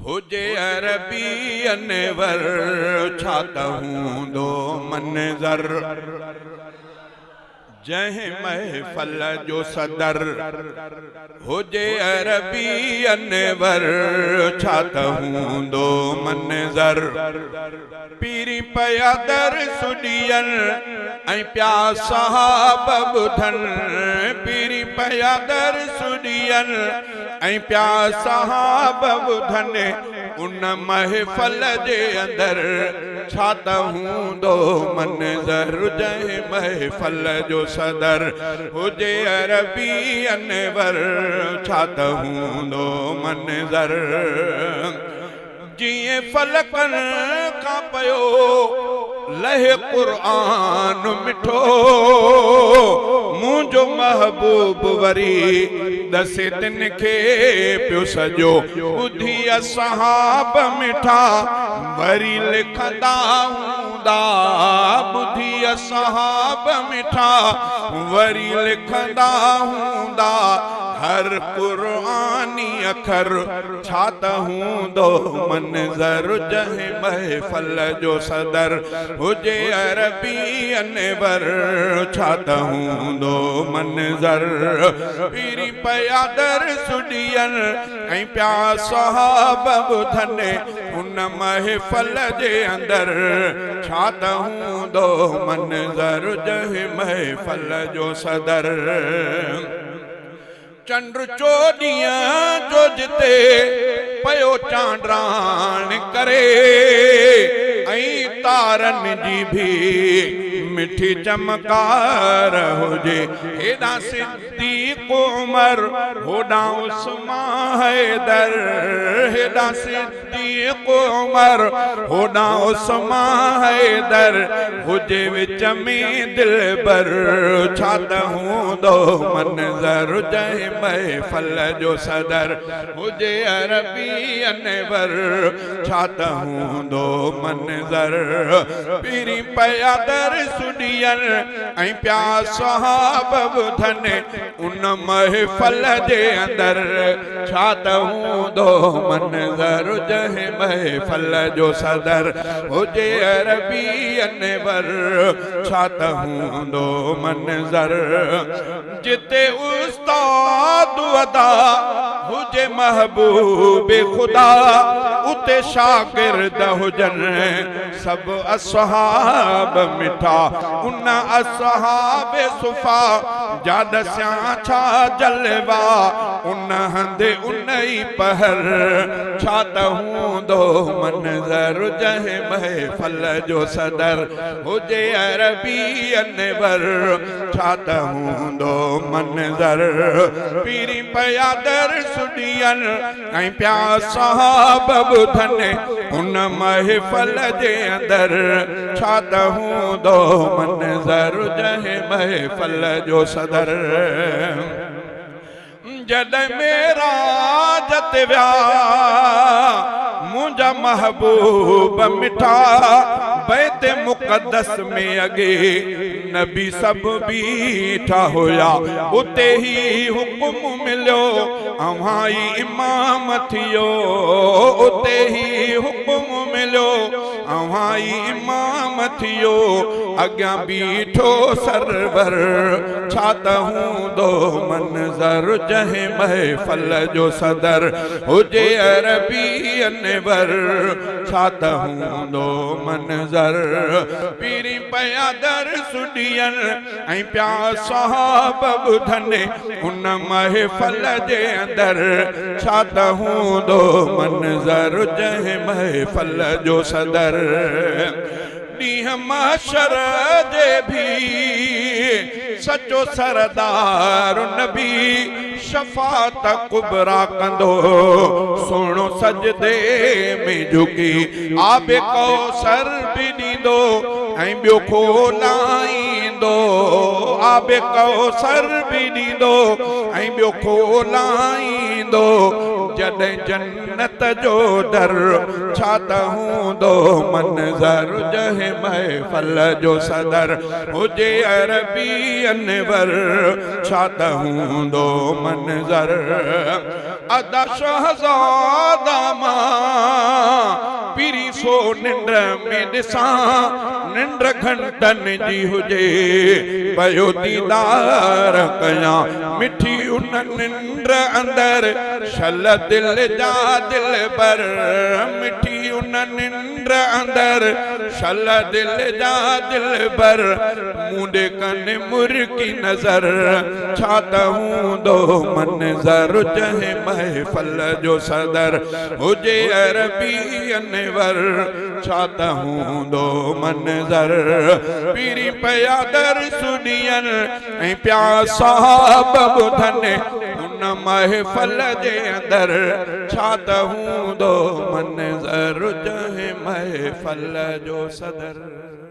هجي عربي انور، ڇا ته هوندو منظر. جنهن محفل جو صدر هجي عربي انور، ڇا ته هوندو منظر. پيرين پيا درس ڏين ۽ پيا صحاب ٻڌن، پيرين پيا درس ڏين ۽ پيا صحاب ٻڌن، ان محفل جي اندر ڇا ته هوندو منظر. جنهن محفل جو صدر هجي عربي انور، ڇا ته هوندو منظر. جيئن فلڪن کان پيو لهي قرآن مٺو، منهنجو محبوب وري ڏسي تن کي پيو سڄو. ٻڌي اصحاب مٺا وري لکندا هوندا، ٻڌي اصحاب مٺا وري لکندا هوندا هر قرآني اکر، ڇا ته هوندو منظر. جنهن محفل جو صدر هجي عربي انور، ڇا ته هوندو منظر. پيرين پيا درس ڏين ۽ پيا صحاب ٻڌن، ان محفل جي اندر ڇا ته هوندو منظر. جنهن محفل جو صدر چنڊ چوڏهينء جو جتي پيو چانڊراڻ ڪري، ۽ تارن جي ڀي مٺي چمڪار هجي. هيڏانهن صديق عمر، هوڏانهن عثمان حيدر، هيڏانهن صديق عمر، هوڏانهن عثمان حيدر، هجي وچ ۾ دلبر، ڇا ته هوندو منظر. جنهن محفل جو صدر هجي عربي انور، ڇا ته هوندو منظر. پيرين پيا درس ڏين ۽ پيا صحاب ٻڌن، ان محفل جي اندر ڇا ته هوندو منظر. جنهن محفل جو صدر هجي عربي انور، ڇا ته هوندو منظر. جتي استاد ادا هجي محبوب خدا، اتي شاگرد هجن سڀ اصحاب مٺا. ان اصحاب صفا جا ڏسيان ڇا جلوا، ان هنڌ ان ئي پهر ڇا ته هوندو منظر. جنهن محفل جو صدر هجي عربي انور، ڇا ته هوندو منظر. پيرين پيا درس ڏين ۽ پيا صحاب ٻڌن، ان محفل جي اندر ڇا ته هوندو منظر. جنهن محفل جو صدر جڏهن معراج تي ويا منهنجا محبوب مٺا، بيت مقدس ۾ اڳي نبي سڀ بيٺا هيا، اتي هي حڪم مليو اوهان ئي امام ٿيو، اتي هي حڪم مليو اوهان ئي امام ٿيو. اڳيان بيٺو سرور، ڇا ته هوندو منظر. جنهن محفل جو صدر هجي عربي انور، ڇا ته هوندو منظر. پيرين پيا درس ڏين ۽ پيا صحاب ٻڌن، ان محفل جي اندر ڇا ته هوندو منظر. جنهن محفل جو صدر ڏينهن محشر جي ڀي سچو سردار نبي شفاعت ڪبريٰ ڪندو، سهڻو سجدي ۾ جهڪي آب ڪوثر به ڏيندو ۽ ٻيو کولائيندو، آب ڪوثر به ڏيندو ۽ ٻيو کولائيندو. جڏهن جنت جو در، ڇا ته هوندو منظر جنهن محفل جو صدر هجي عربي انور، ڇا ته هوندو منظر. ادا شهزادا مان پرين سو ننڊ ۾ ڏسان، ننڊ گهنٽن جي هجي پيو ديدار ڪيان، مٺي ان ننڊ اندر شل دل جا دلبر، مٺي ان ننڊ اندر شل دل جا دلبر، مون ڏي ڪن مرڪي نظر، ڇا ته هوندو منظر جنهن محفل جو صدر هجي عربي انور، ڇا ته هوندو منظر. پيرين پيا درس ڏين ۽ پيا صاحب ٻڌن ان محفل جي اندر، ڇا ته هوندو منظر جنهن محفل جو صدر.